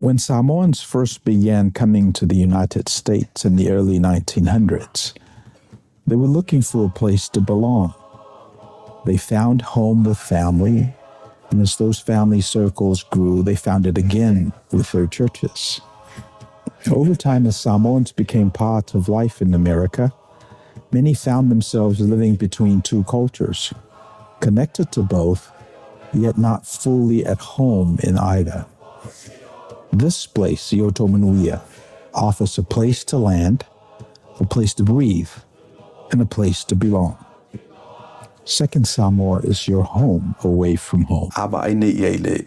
When Samoans first began coming to the United States in the early 1900s, they were looking for a place to belong. They found home with family, and as those family circles grew, they found it again with their churches. Over time, as Samoans became part of life in America, many found themselves living between two cultures, connected to both, yet not fully at home in either. This place, Ioto offers a place to land, a place to breathe, and a place to belong. Second Samoa is your home away from home. A vaai nei ia i le,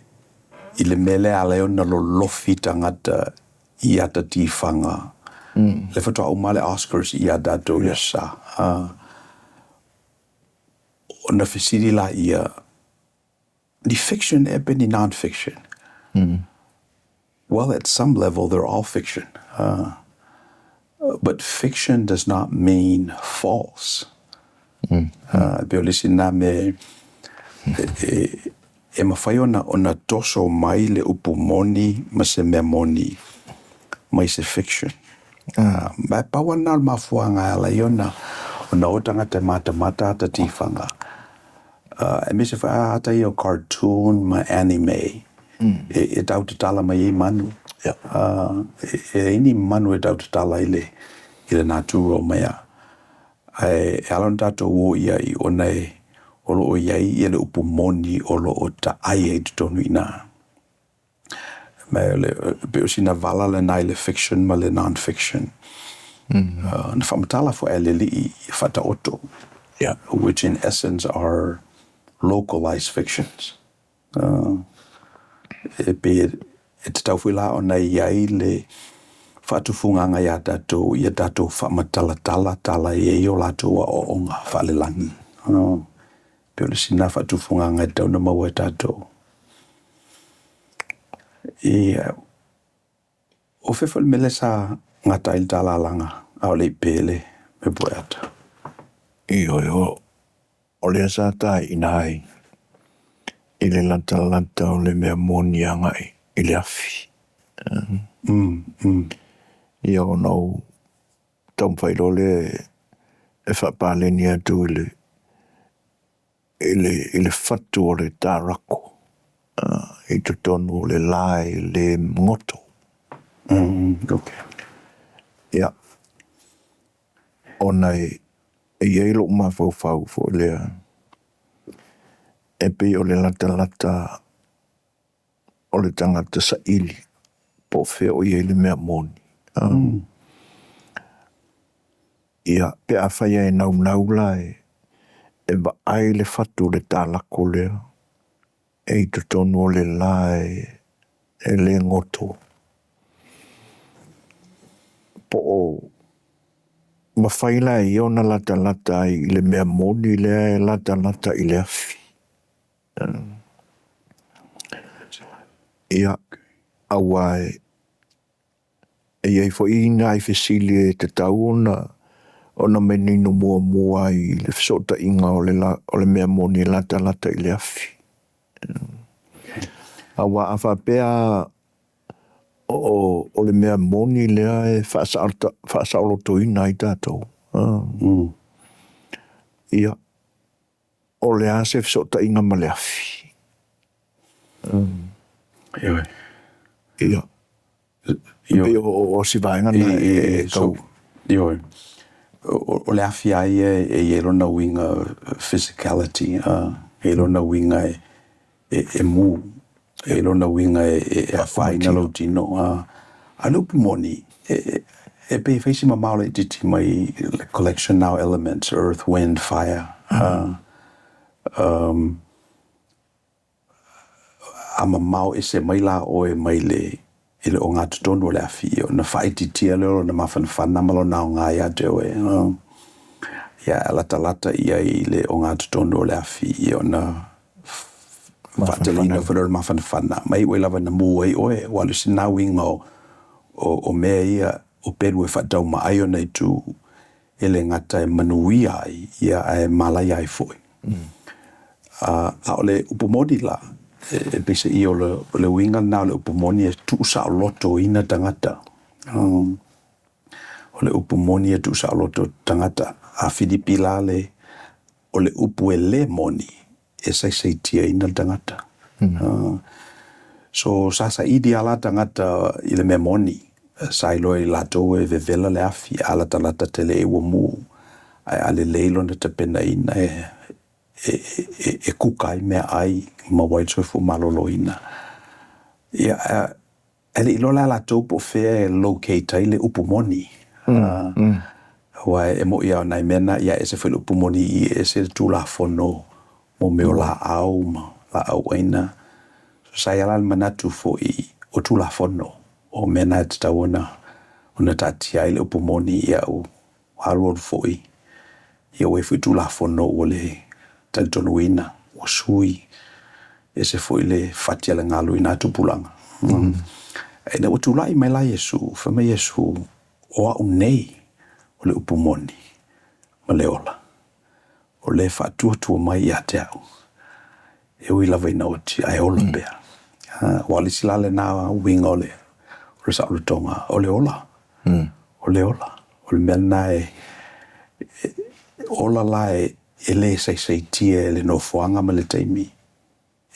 i le mea lea e ala ai ona lolofi tagata i ata tifaga. Le faatoa uma lava le Oscars ia tatou i le aso Sa. Ona fesili laia, ni fiction ea pe ni non-fiction? Well, at some level they're all fiction. But fiction does not mean false. E pei o le isi lena mea e mafai ona toso mai le upu moni ma se mea moni mai se fiction. Ma e pau lava lena o le mafuaaga e ala ai ona o tagata e matamata ata tifaga. Aemaise foi ata ia o cartoon ma anime e tautatala mai ai manu. E leai ni manu e tautatala i le natura mai lava. Ae ala ona tatou o i ai ona o lo o i ai le upu moni o lo o taai ai i totonu i ina. Ma e pei o sina vala lena i le fiction ma le non-fiction. Na faamatala foi e le Alii i Faataoto, which in essence are localized fictions. E pei e tatau foi la ona i ai le faatufugaga iā tatou ia tatou faamatalatala tala e i ai o latou aoaoga faalelagi. Pei o le isi lena faatufugaga e tatau ona maua e tatou. Ia, o fea foi le mea lea sa gata ai le ta lalaga a o le i pe le pueata? Ioe, o lea sa taeina ai i le latalata o le mea moni agai i le afi. Ia ona ou taumafai loa lea e faapaleni atu i le i le fatu o le tarako i totonu o le lae le goto. Ia, ona e i ai lou mafaufau foi lea, e pei o le latalata o le tagata saili po o fea o i ai le mea moni. Ia, pe afai e naunau la e vaai le fatu o le talako lea e i totonu o le lae e le goto, po o mafai la e ia ona latalata ai i le mea moni lea e latalata i le afi. Ia, aua e i ai foi nai fesili e tatau ona manino muamua ai i le fesootaiga o le mea moni e latalata i le afi. Aua a faapea o le mea moni lea e faasaolotoina ai tatou, ia, o le a se fesootaiga ma le afi? Ia, e pei o si vaega lena e tau. Ioe. O le afi lava ia e i ai lona uiga physicality, e i ai lona uiga e mu, e i ai lona uiga e afaina lou tino. A o le upu moni, e pei e fai si mamao laitiiti mai le collection lena o elements, earth, wind, fire. A mamao ese mai la oe mai le ogatotonu o le afi, ona faaitiitia lea o lona mafanafana ma lona aoga ia te oe. Ia, a latalata i ai i le ogatotonu o le afi, ona faateleina foi lea o le mafanafana, ma iu ai lava ina mu ai oe. Aua o le isi lena uiga o mea ia o pelu e faataumaai ona itu, e le gata e manuia ai, ae malaia ai foi. A o le upu moni la, E peiseai o le uiga lena o le upu moni e tuusaolotoina tagata. O le upu moni e tuusaoloto tagata. A Filipi la le, o le upu e lē moni e saisaitiaina le tagata. So sa saili lava la tagata i le mea moni, sa iloa e i latou e vevela le afi, a latalata tele ua mu, ae a lelei lona tapenaina e e kuka ai meaai ma maua ai le soifua maloloina. Ia, ae le i iloa la e latou po o fea e locate ai le upu moni. Aua e moni lava o nai mea na, ia e ese foi le upu moni i i, e ese le Tulafono mo mea o laau ma laauaina. Sa i ai la le manatu foi o Tulafono, o mea na e tatau ona taatia ai le upu moni, ia ua alualu foi, ia ua i ai foi Tulafono ua le talitonuina, ua sui, ese foi le fati a le galu i na tupulaga. Ina ua tulai mai la Iesu, fai mai Iesu, O au nei o le upu moni ma le ola, o le faatuatua mai ia te au, e ui lava ina oti ae ola pea. Aua o le isi la lena uiga o le saolotoga, o le ola, o le ola. O le mea lena e ola la e le saisaitia e le nofoaga ma le taimi,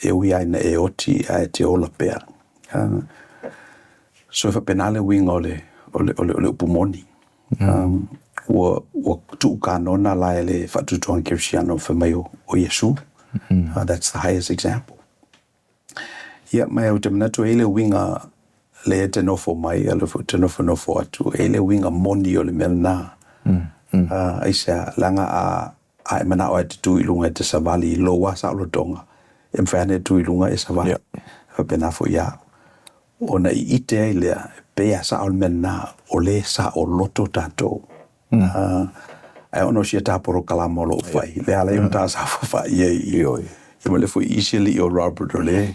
e ui lava ina e oti ae e te ola pea. So e faapena le uiga o le o le upu moni. Ua tuukanona la e le faatuatuaga kerisiano fai mai o Iesu. That's the highest example. Ia ma ou te manatu e i ai le uiga lea e te nofo mai, a o lea foi ou te nofonofo atu, e i ai le uiga moni o le mea lena. Aisea? Leaga a e manao lava e te tu i luga e te savali i lou lava saolotoga, e mafai lava ona e tu i luga e savali. E faapena foi ia au. Ona ite ai lea, e pei lava e sao le mea lena, o lea e saoloto tatou. Ae ona o sia ta polokalama o lo o fai, lea e ala ai ona ta saofafai ai i i. Ia ma o lea foi e i i si alii o Robert o lea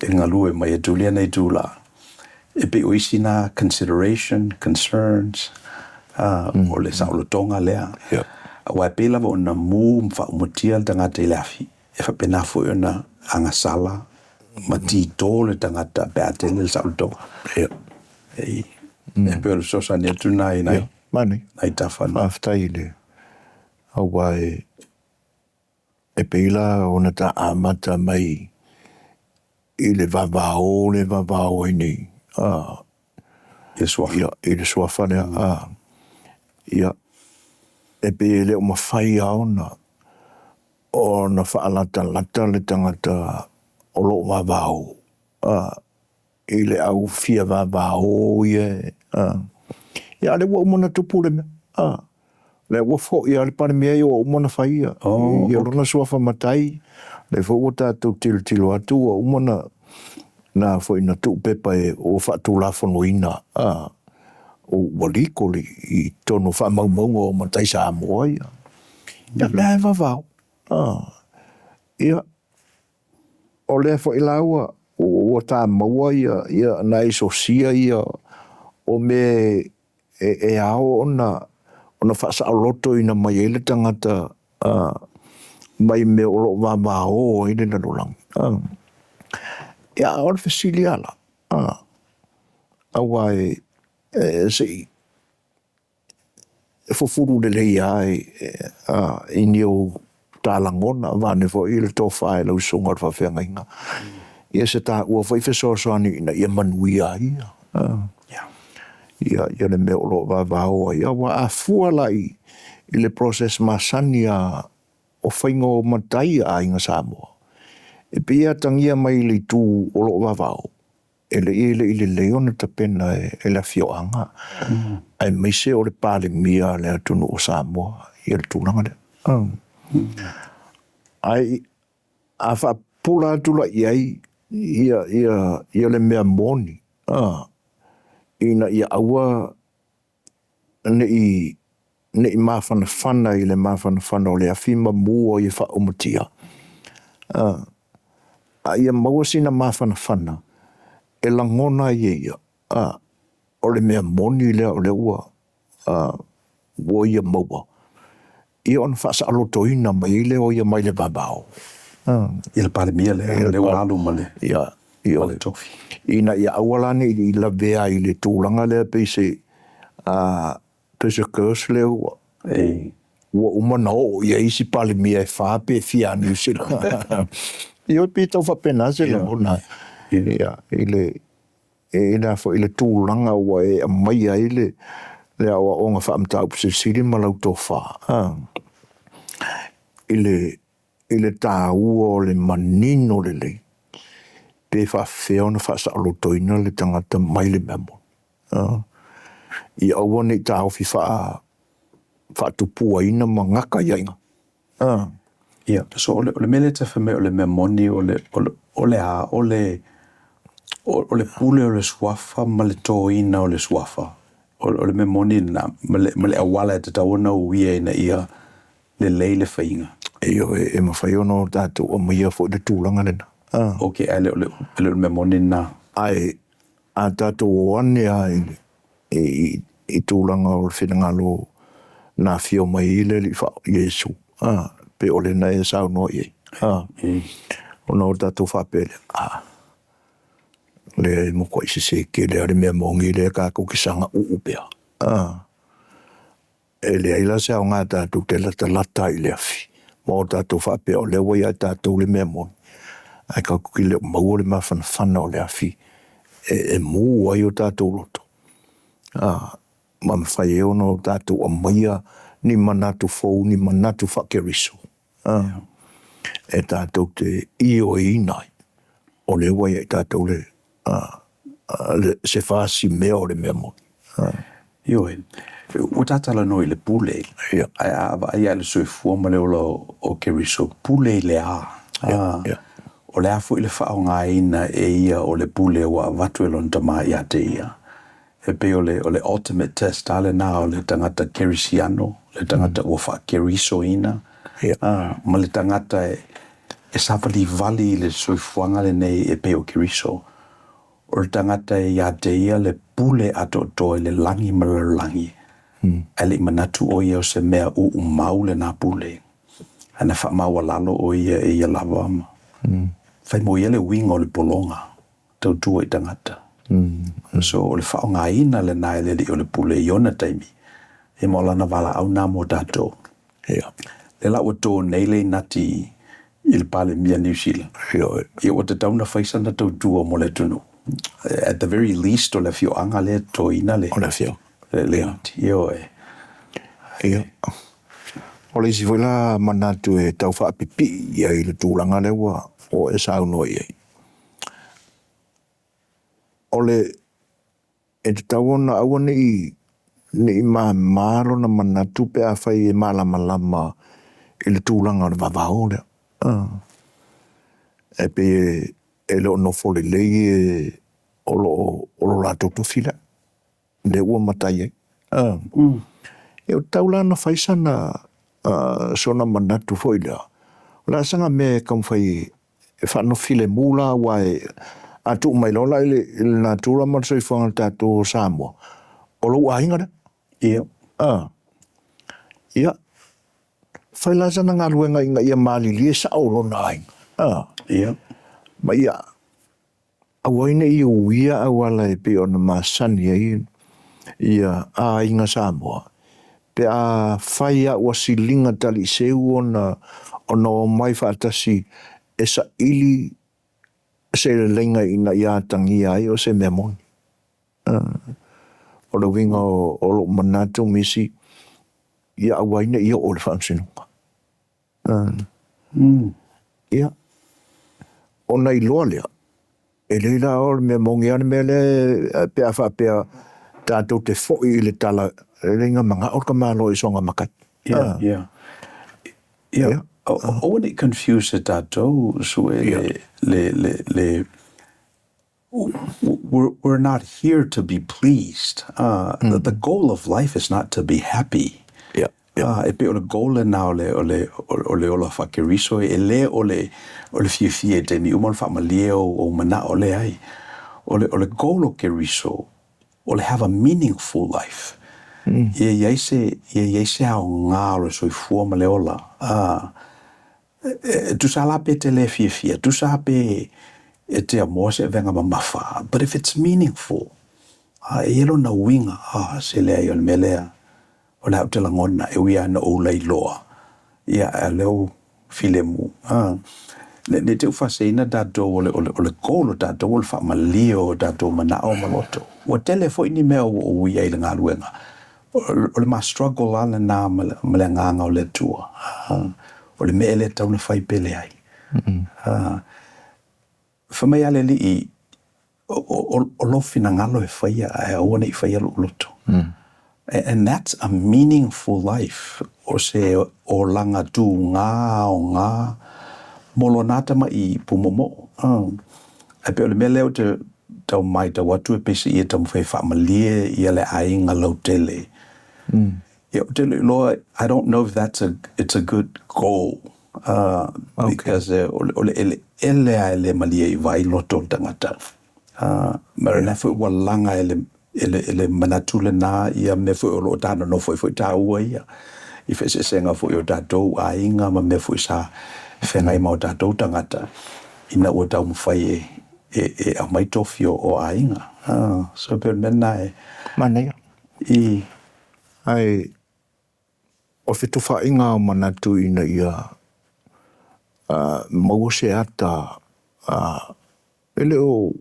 e galue mai e tuli ana itulā, e pei o isi na consideration, concerns, o le saolotoga lea. Aua e pei lava ona mu ma faaumatia le tagata i le afi, e faapena foi ona agasala ma tito le tagata pe a tele le saolotoga. E pei o le fesoasoani atu lena i nai tafa na. Faafetai i le aua e pei la ona ta amata mai i le vavao lea e vavao ai nei I le suafa. Ia, i le suafa lea, ia, e pei e le o mafai lava ona ona faalatalata le tagata o lo o vavao i le au fia vavao ia, a o lea ua uma ona tupu le mea, a lea ua foi lava le Palemia ia ua uma ona fai ia lona suafa matai, lea foi ua tatou tilotilo atu ua uma ona na foi na tuupepa ua faatulafonoina, a ua legal i totonu o faamaumauga o matai Samoa ia. Ia o lea e vavao. Ia, o lea foi la ua ua ta maua ia nai sosia ia o mea e ao ona faasaolotoina mai ai le tagata mai mea o lo o vavao ai le lalolagi. Ia, a o le fesili lava la, aua se i fufulu lelei lava i ni ou ta lagona vaeane foi le tofa i lau susuga i le faafeagaiga, ia se taua foi fesoasoani ina ia manuia ai ia le mea o lo o vavao ai. Aua a fua la i le process masani lava o faiga o matai a aiga Samoa, e pei e atagia mai i le itu o lo o vavao, e le i lelei ona tapena e le afioaga aemaise o le Palemia a le atunuu o Samoa le tulaga lea. Ae a faapupula atu la i ai ia le mea moni, ina ia aua ne i mafanafana i le mafanafana o le afi ma mu ai e faaumatia, a ia maua sina mafanafana e lagona ai e ia, o le mea moni lea o lea ua ia maua, ia ona faasaolotoina mai ai lea o ia mai le vavao. I le Palemia lea, lea ua alu ma le, ma le tofi. Ina ia aua la ne i lavea ai i le tulaga lea pei se, pei se curse lea ua, ua uma ona oo i ai isi Palemia e fa pe fia a Niu Sila. Ioe, pei e tau faapena se lagona ia, i le, i le a foi, i le tulaga ua e aumaia ai le, le aoaoga faa-mataupu silisili ma lau tofa, i le, i le taua o le manino lelei pe faafefea ona faasaolotoina le tagata mai le mea moni, ia aua ne i taofi faa, faatupuaina ma gata ai i ina. Ia, so o le, o le mea lea e te fai mai o le mea moni o le, o le, o le a? O le, o le pule o le Suafa ma le tōina o le Suafa. O, o le mea moni lena, ma le, ma le auala e tatau ona uia ina ia lelei le faiga. Ioe, e mafai ona o tatou aumaia foi le tulaga lena. Ok, ae le o le, e le o le mea moni lena. Ae a tatou o ane lava i le, i, i tulaga o le finagalo na afio mai ai le Alii faa, Iesu, a, pei o lea na e saunoa i ai, a, ona o tatou faapea lea, a, lea e matuai sese tele lava le mea moni lea tatou te saga uu pea, a. E leai la se aoga tatou te latalata ai i le afi ma o tatou faapea o lea ua ia tatou le mea moni, ae tatou te le o maua le mafanafana o le afi e mu ai o tatou loto, a, ma mafai ai ona tatou aumaia ni manatu fou, ni manatu faa-Keriso, a, e tatou te ioeina ai o lea ua ia i tatou le, se fasimea o le mea moni. Ioe. Ua ta talanoa i le pule, ae a vaai lava i le soifua ma le ola o Keriso, pule i le a? O le a foi le faaaogaina e ia o le pule ua avatu e lona Tama ia te ia? E pei o le, o le ultimate test lava lena o le tagata kerisiano, le tagata ua faa-Kerisoina, ma le tagata e savalivali i le soifuaga lenei e pei o Keriso. O le tagata e ia te ia le pule atoatoa i le lagi ma le lalolagi, ae le i manatu o ia o se mea uumau lena pule. Ae na faamaualalo o ia e ia lava ma fai mo ia le uiga o le pologa, tautua i tagata. So o le faaaogaina lena e le Alii o le pule i ona taimi, ia ma o lana valaau lena mo tatou. Lea la ua to nei le inati i le Palemia Niu Sila. Ia ua tatau ona fai sana tautua mo le atunuu. At the very least o le afioaga lea e totoina le, O le afioaga. le inati. Ioe. Ia. O le isi foi la manatu e tau faapipii i ai i le tulaga lea ua e saunoa i ai, o le e tatau ona aua ne i ne i mama lona manatu pe afai e malamalama i le tulaga o le vavao lea. E pei e le o nofo lelei e o lo o lo latou tofi lea, lea ua matai ai. E tatau la ona fai sana sona manatu foi lea, o le a saga mea e taumafai e faanofilemu la, aua e a tuu mai loa la i le, i le natura ma le soifuaga o tatou o Samoa, o lou aiga lea. Ia, fai la sana galuega ina ia malilie sao lona aiga, ma ia aua ai ne i uia auala e pei ona masani ai ia aiga Samoa, pe afai lava ua siliga taliiseu ona ona omai faatasi e saili se leleiga ina ia atagia ai o se mea moni. O le uiga o lou manatu ma isi, ia aua ai ne i oo i le Faamasinoga. Ia, ona iloa lea, e leai la o le mea moni lava le mea lea pe a faapea tatou te foi i le tala, e leai na manao le tamaloa i soona matai. Ia, aua ne i confuse e tatou, Sue, le, le, le, we're not here to be pleased. The goal of life is not to be happy. E pei o le goal lena o le, o le, o le ola faa-Keriso, e le o le, o le fiafia i taimi uma o le faamalie o manao, leai. O le goal o Keriso, o le have a meaningful life. Ia i ai se, ia i ai se aoga o le soifua ma le ola. E tusa la pe te le fiafia, tusa pe e te amoa se avega mamafa, but if it's meaningful, e i ai lona uiga, se leai o le mea lea, o lea ou te lagona e ui lava ina ou lailoa, ia a o lea ua filemu. Ne i te i ua faaseseina tatou, o le goal o tatou o le faamalie o tatou manao ma loto. Ua tele foi ni mea ua ou ui ai i le galuega, o le ma struggle lava lena ma le agaga o le Atua, o le mea ea lea e tatau ona fai pe leai. Fai mai lava le Alii, o lou finagalo e faia ae aua ne i faia lou loto. And that's a meaningful life, o se olaga tuga aoga mo lona tamai pumoomoo. Ae pei o le mea lea ou te tau matau atu e peiseai e taumafai e faamalie le aiga lautele. Ia ou te le iloa, I don't know if that's a, it's a good goal, because o le eleele lava e le malie iva ai loto o le tagata. Ma o lena foi ua laga e le manatu lena mea foi o lo o ta nonofo ai foi tāua ia i feeseeseega foi o tatou aiga ma mea foi sa feagai ma o tatou tagata ina ua taumafai e aumai tofi o aiga. So e pei o le mea lena e Manaia. I. Ae o le fetofaiga o manatu ina ia maua se ata e le o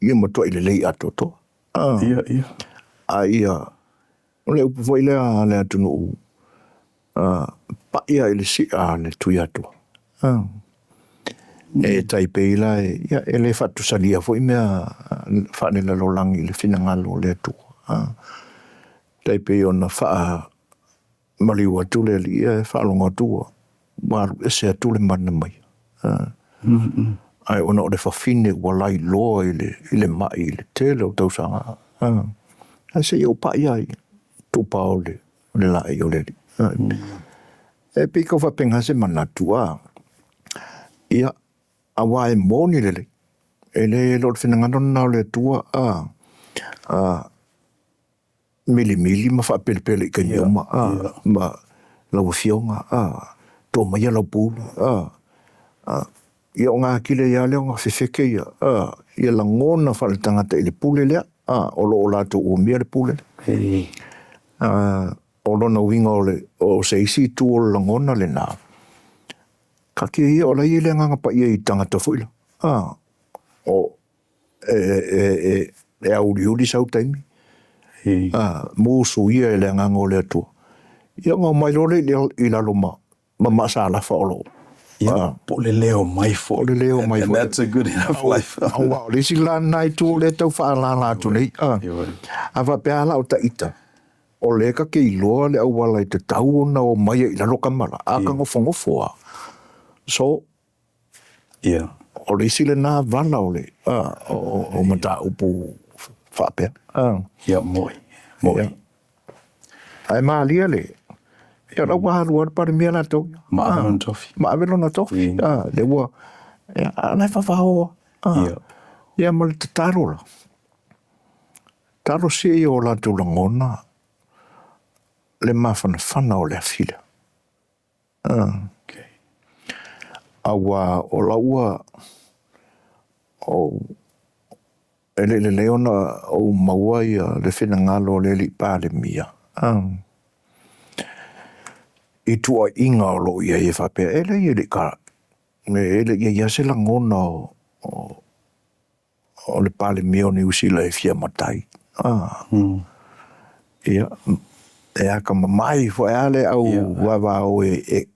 ia matuai lelei atoatoa. Ia, ia. A ia, o le upu foi lea a le atunuu, pai lava i le si'a a le Tuiatua. E tai pei la ia e le faatusalia foi mea faalelalolagi i le finagalo o le Atua. E tai pei ona faamaliu atu le Alii ae faalogo atu ua alu ese atu le mana mai ia. Ae ona o le fafine ua lailoa i le mai i le tele o tausaga, ae se i ou pai lava i le tupa o le laei o le Alii. E pei e tau faapena se manatu, ia, aua e moni lelei, e le o le finagalo lena o le Atua, milimili ma faapelepele i taimi uma, ma lau Afioga, to maia lau pulu, ia ona atili ai lava lea ona fefete ia lagona faaletagata i le pule lea, o lo o latou umia le pule lea. O lona uiga o se isi itu o le lagona lena, taatia ia o la e i ai le Agaga Paia i tagata foi la, e auliuli sau taimi, musuia e le Agaga o le Atua, ia ona omai loa lea i lalo ma maasalafa o lo o. Ia, po o le leo mai foi. Po o le leo mai foi. And that's a good enough life. Aua o le isi la lena itu o lea e tau faalala atu nei, a faapea lava la o ita, o lea ta te iloa le auala e tatau ona omai ai i lalo tama la, a ta nofonofo lava, so, o le isi lena vala o le o mataupu faapea. Ia, moi, moi. Ae malie le, ia o la ua alu lava le Palemia latou. Ma ave lona tofi. Ma ave lona tofi. Lea ua, a o la e vavao lava. Ia ma le tatalo la, talosia ia o latou lagona le mafanafana o le afi lea. Aua o lau ua, e le i lelei ona ou maua le finagalo o le Palemia i tuuaiga o lo o i ai e faapea, e leai e le i i ai lava se lagona o le Palemia o Niu Sila e fia matai. Ia, e atamamai foi lava le au vavao e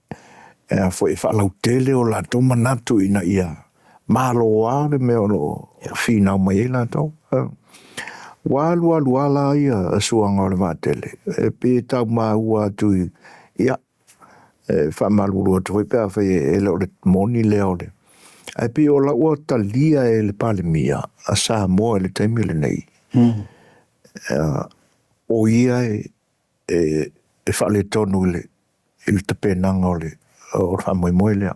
faalautele o latou manatu ina ia malo lava le mea o lo o finau mai ai latou. Ua alu alu lava la ia suaga o le vaatele, e pei e tau maua atu i, ia, e faamalulu atu foi pe afai e le o le moni lea o le… Ae pei o lau ua talia e le Palemia a Samoa i le taimi lenei, o ia e faaletonu i le tapenaga o le faamoemoe lea.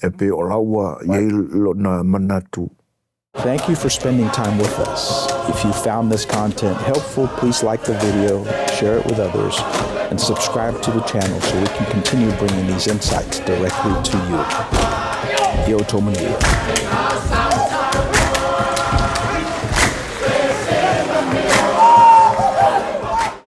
E pei o la ua i ai lona manatu. Thank you for spending time with us. If you found this content helpful, please like the video, share it with others, and subscribe to the channel so we can continue bringing these insights directly to you. Ia outou manuia.